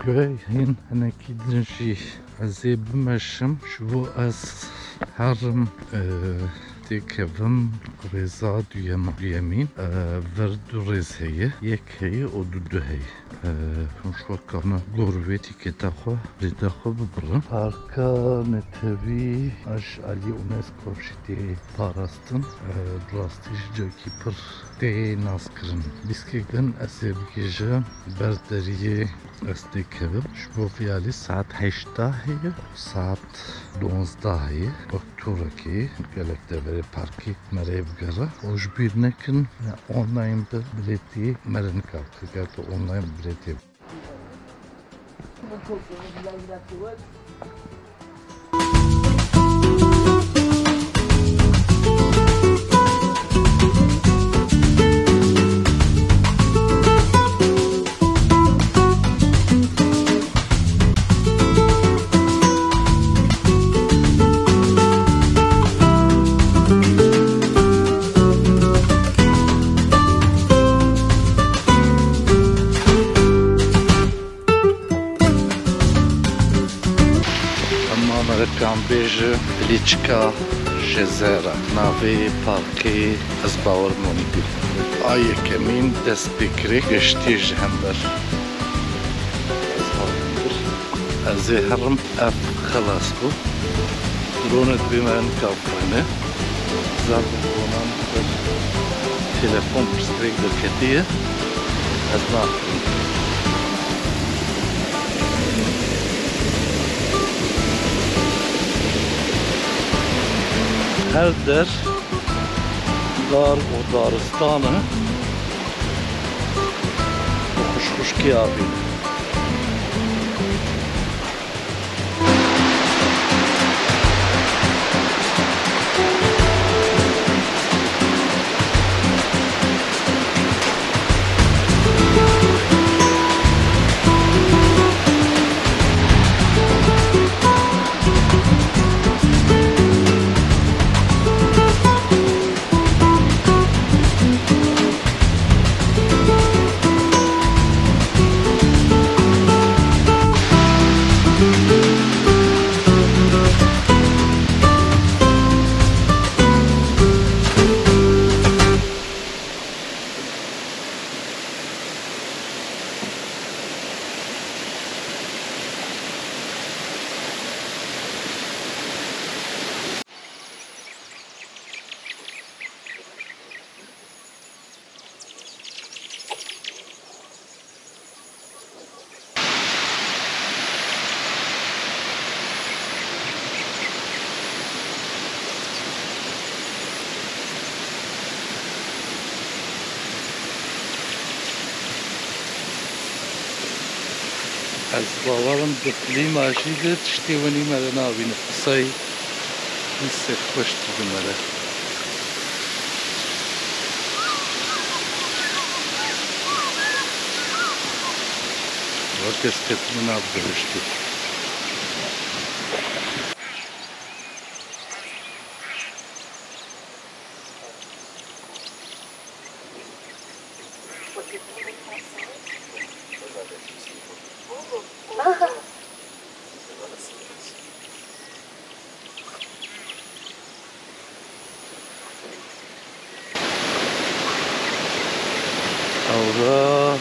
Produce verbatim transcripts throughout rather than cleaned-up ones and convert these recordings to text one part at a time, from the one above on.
Wê hîn hinekî din jî ez ê bimeşim, ji bo ez herim, e, têkevim rêza duyema-, duyemîn, e, vir du rêz heye, yek heye û du du heye. E, hûn ji wek kana gor vê tîketa xwe, rêda xwe bibirin. Parka netewî, a ji aliyê UNESCO jî tê parastin. E, bi rastî jî cihekî pir tê naskirin. Lîstikek din ez ê bigihîjim ber deriyê ez têkevim. Ji bo vê alî saet heşta heye, saet duwazdeh heye. Wek turekê gelek deverê parkê me rê bigere. Û ji bîr nekin, online bi bilêtî me re nikare. Eger tu online bilêtê Ema merikan bêje Bilîçika Jezera, navê parkê ez bawer monî bî. A yekemîn dest pê kirê geştiyê ji hember. Ez hatim bir. Ez ê herim, ev xilas bû. Drone dibê me nika bixwîne. Zaf bi dronan ser telefon pirsgirêk derketiye. Ez naxwim. Her der dar û daristan e û xuşxuşkî avê. Ez bawerim di filma jî de tiştê winî me re nabîne. Qisey hîsek xweş dide me re. Wek ez ketime nav bihiştê. Ewra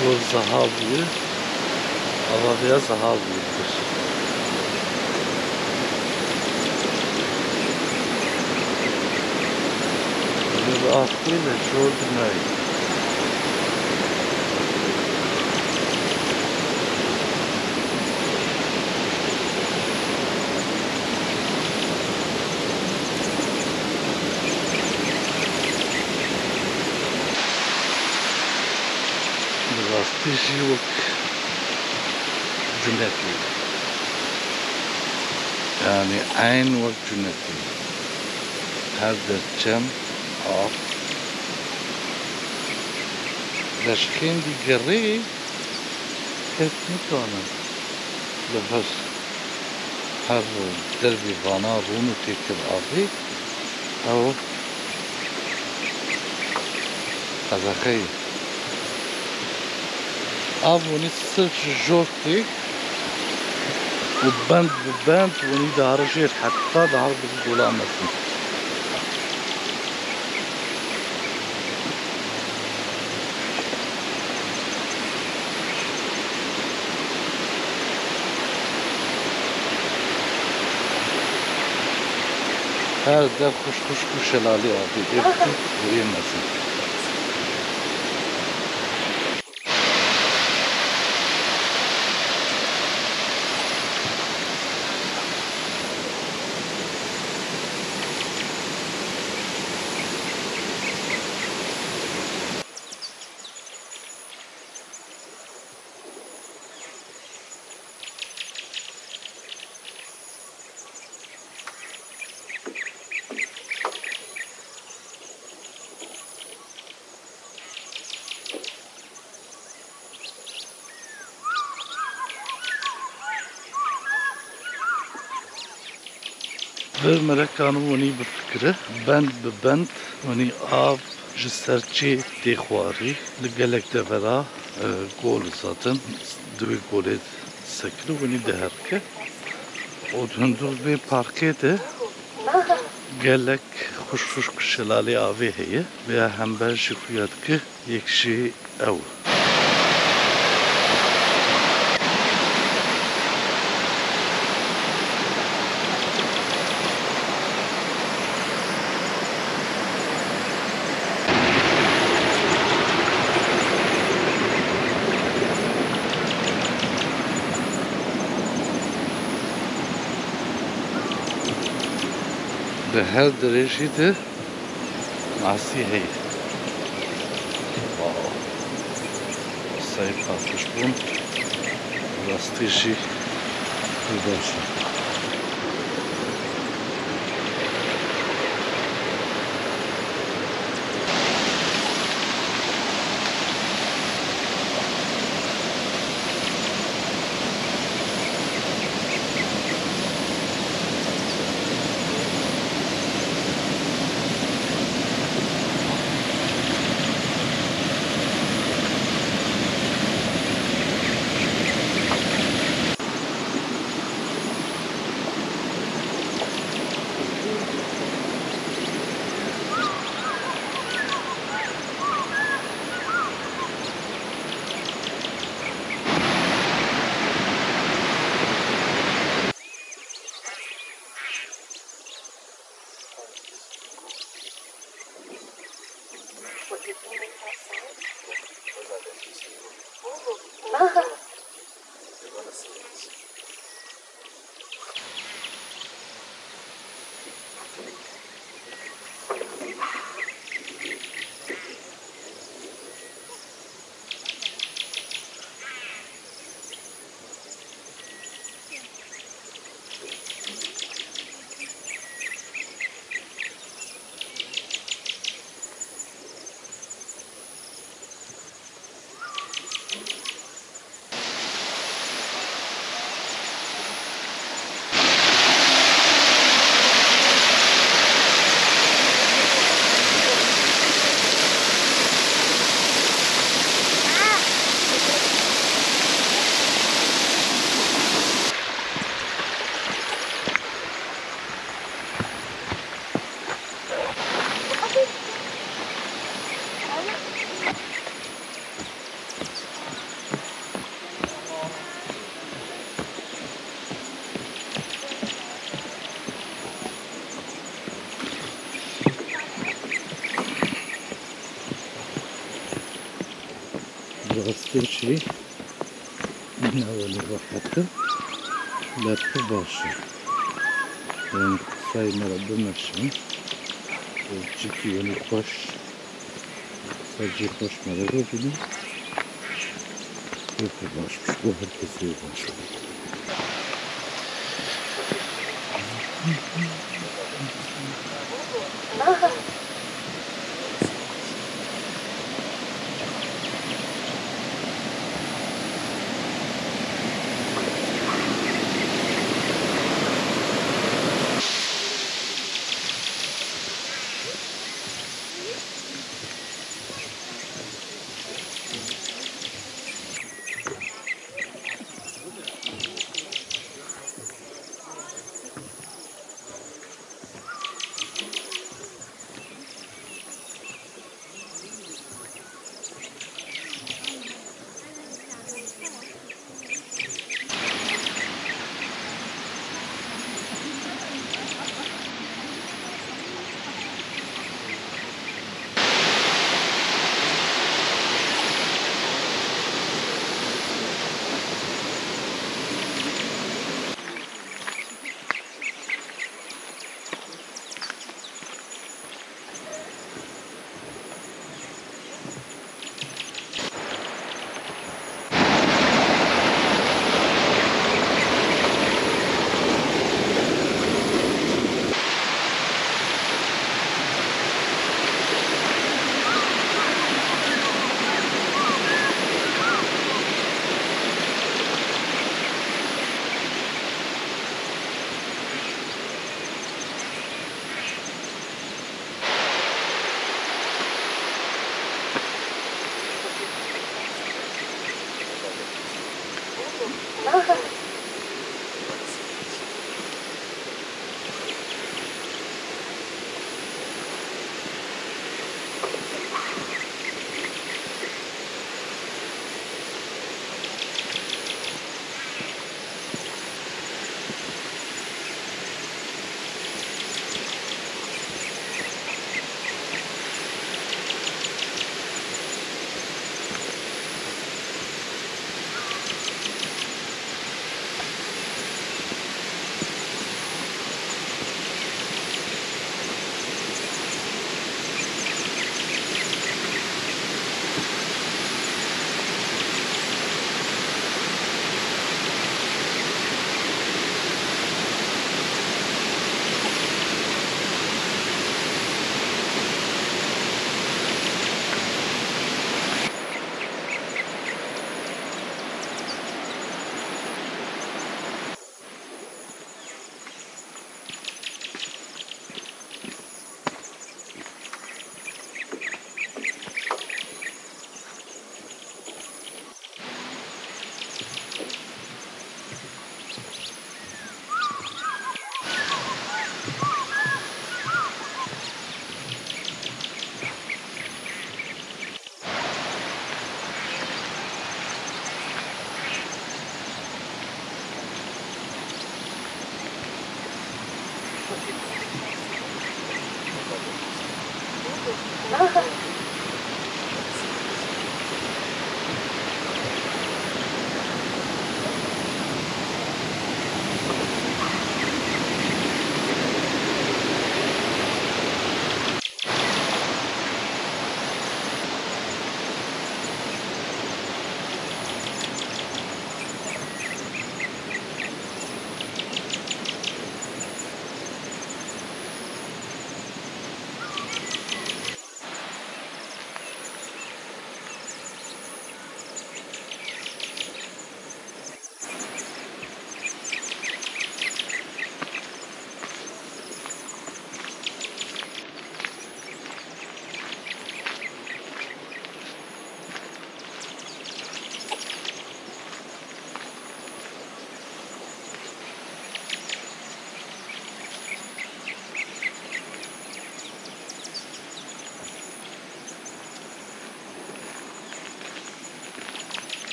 wer ziha bûye. Ava vêya ziha bûye. Li axirê li jor dinayê. Bi rastî jî wek cunetê. Yanî eyn wek cunetê. Her der çem, ax. Leşkên digerê kes nikane li vir her derbê vana rûn û têkil avê. Ew qezexe ye. Av winî sirf ji jor tê û bend bi bend winî dihare jêr heta dihare bi gola mezin. Her der xuşk xuşk û şelalê avê ê biçûk û ê mezin. Vir merekan winî bifikire, bend bi bend winî av ji ser çê tê xwarî. Li gelek devera, e, gol zaten di wê golê sekir û winî diherike. Û di hundir vê parkê de gelek xuşk xuşk şelalê avê heye. Vêya hember jî xuya dike, yek jî ew. Di her dirêjî de masî heye. Wow. Sayê paqijbûn rastî jî pir baş e. Rastî jî newelî rehet e, lê pir baş e. Yanî qisayê me re bimeşin, cîkî wenî xweş. Ser cî xweş me re bibînin. Pir baş bû, bo her kesê baş bû.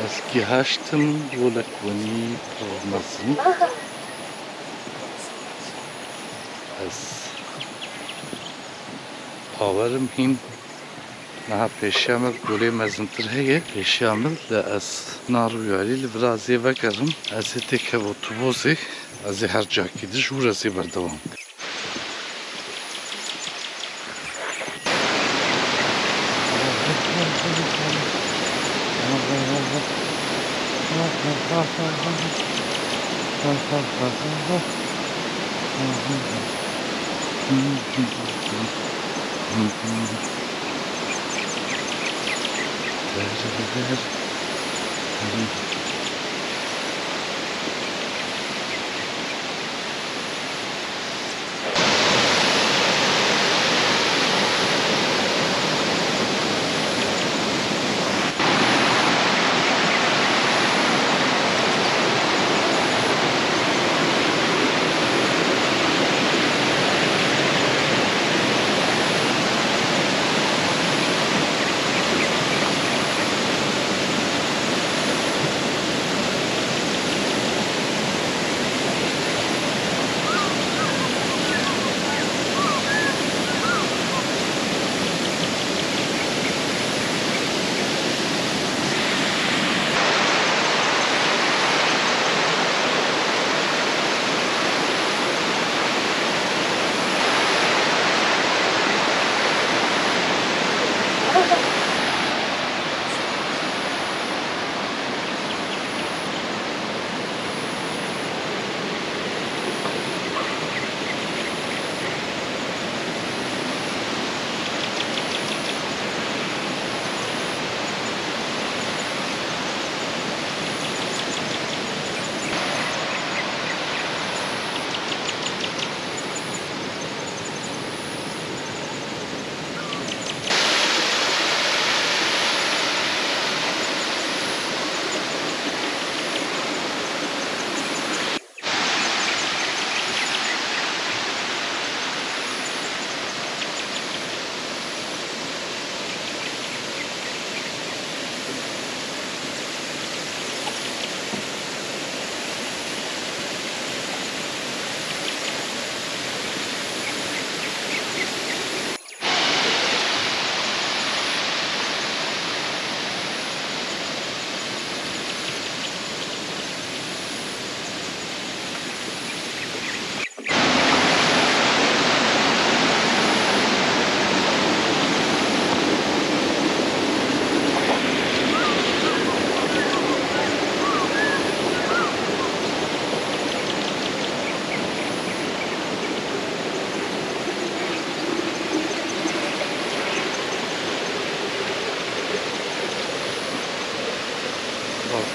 Ez gihaştim golek wenî pir mezin. Ez bawerim hîn niha pêşiya me bi golê mezintir heye. Pêşiya min de ez nar û yarî li vira zê vegerim. Ez ê têkevotibozê, ez ê her cakî di ji wir ez ê berdewam bikim.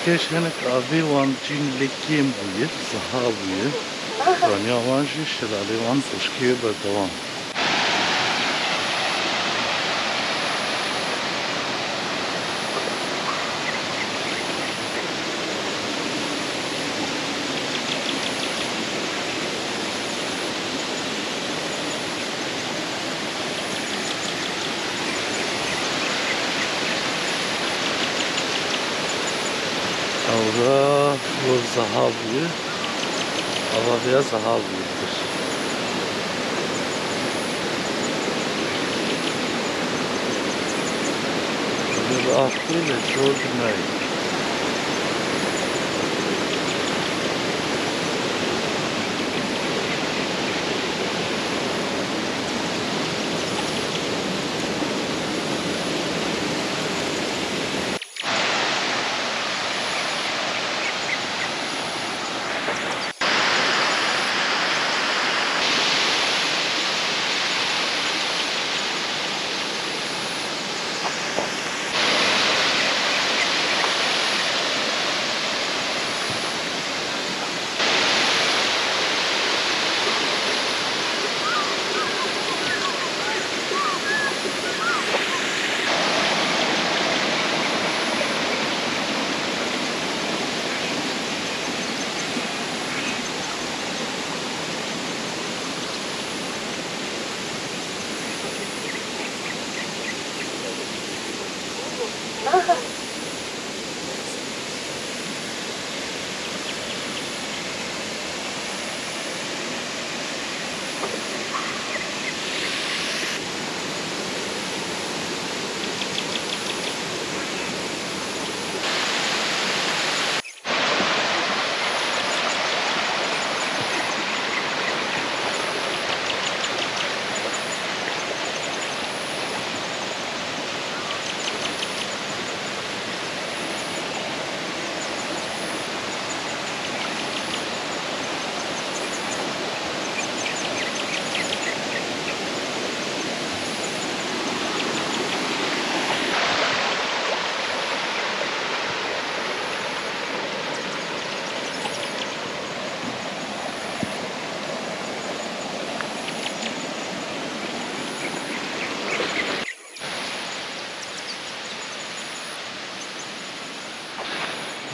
Pêş hinek avê wan cîn lê kêm bûye, ziha bûye. Raniya wan jî şelalê wan xwişkê berdewam. Ewra wir ziha bûye. Ava vêya ziha bûye. Li axtê li jor dinayê.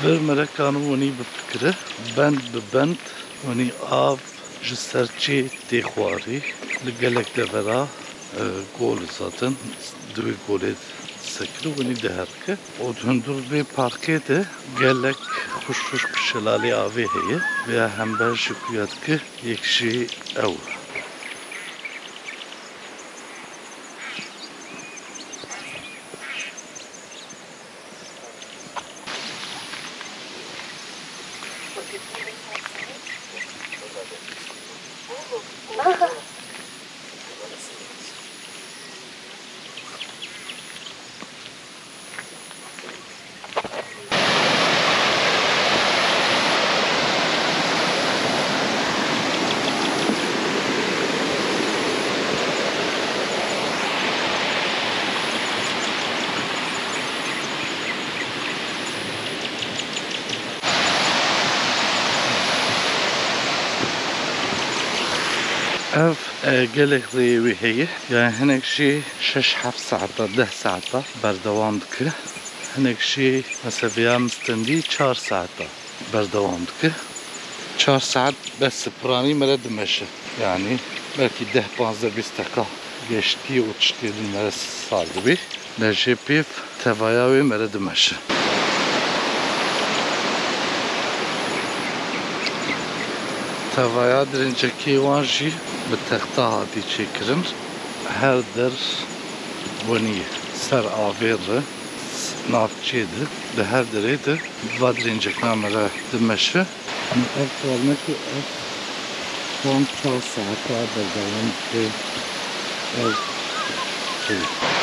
Vir merekan winî bifikire, bend bi bend winî av ji ser çê tê xwarî. Li gelek devera, e, gol zaten, di wê golê sekir û winî diherike. Û di hundir vê parkê de gelek xwişk xwişk şelalê avê heye. Vêya hember ji ku ya dike yek jî ew. Ev, e, gelek rêyê wê heye. Yani hinek jî şeş heft saeta, deh saeta berdewam dike. Hinek jî mesela vêya mistendî çar saeta berdewam dike. Çar saet bes e, piranî mere dimeşe. Yani belkî deh, panzdeh, bîst deqa geştî û tiştê din mere sar dibî. Lê jê pêv tevaya wê mere dimeşe. Tevaya dirêncekê wan jî bi texta hatî çêkirin. Her der wenî ser avê re, navçê de, di her derê de va dirêncekna mere dimeşe. Ev parmekê ev tam çar saeta berdewam dike. Ev şey.